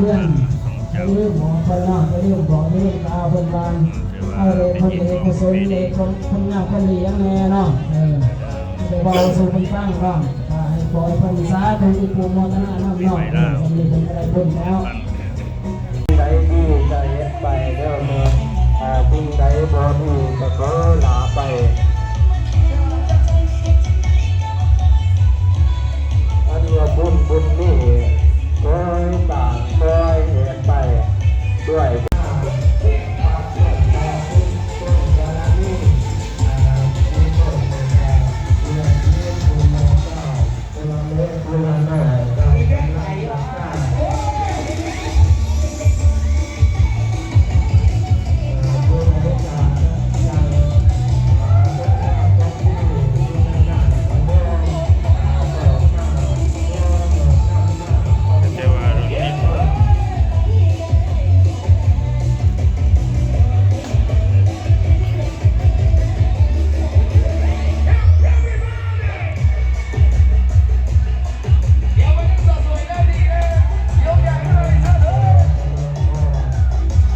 ເລື່ອງ ຢ່າລືມບອກເພິ່ນເນາະ ຢ່າລືມບອກ ຢ່າລືມກ່າວເພິ່ນວ່າ ເອົາເລກບຸນເລກກຸສົນ ເລກຄົນ ຄົນຍາກຄົນດີຫຍັງແດ່ເນາະ ເອີ ໄດ້ເວົ້າສູ່ເພິ່ນຟັງເນາະ ກໍໃຫ້ຂໍໃຫ້ເພິ່ນສາທຸ ອະນຸໂມທະນານຳເນາະ ເອີ ສ່ຳນີ້ເພິ່ນກໍໄດ້ບຸນແລ້ວ. ສິ່ງໃດດີກໍເຮັດໄປເດີ ເອີ ສິ່ງໃດບໍ່ດີກໍຂໍລາໄປ. ອັນວ່າບຸນ ບຸນນີ້ ຄອຍສ້າງ ຄອຍເຮັດໄປດ້ວຍ.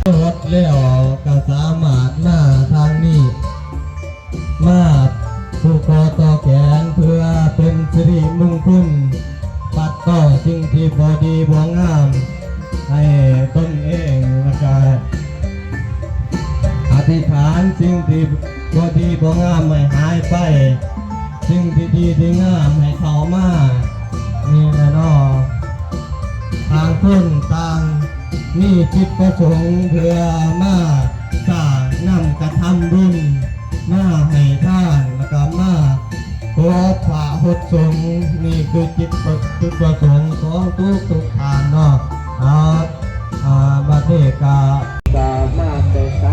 ຮອດແລ້ວກໍສາມາດມາທາງນີ້ ມາຜູກຄໍຕໍ່ແຂນ ເພື່ອເປັນສິລິມຸງຄຸນ ປັດເປົ່າສິ່ງທີ່ບໍ່ດີບໍ່ງາມໃຫ້ຕົນເອງ ແລ້ວກະ ອະທິຖານສິ່ງທີ່ບໍ່ດີບໍ່ງາມໃຫ້ຫາຍໄປ, ສິ່ງທີ່ດີທີ່ງາມໃຫ້ເຂົ້າມາ. ນີ້ແຫຼະເນາະ ຕ່າງຄົນຕ່າງມີຈິດປະສົງເພື່ອມາສ້າງນຳກະທຳບຸນ ມາໃຫ້ທານ ແລ້ວກະມາ ຂໍພະຫົດສົງ. ນີ້ຄືຈິດປະ ຈຸດປະສົງຂອງທຸກໆທ່ານເນາະ. ເອົາ ອາ ບັດນີ້ກະ ກະມາແຕ່ໄກ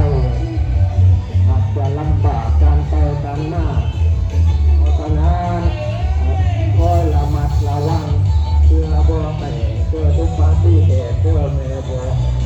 ອາດຈະລຳບາກການໄປການມາ, ເພາະສະນັ້ນ ຄອຍລະມັດລະວັງ ເພື່ອບໍ່ໃຫ້ເກີດອຸບັດຕິເຫດເດີແມ່ເດີ.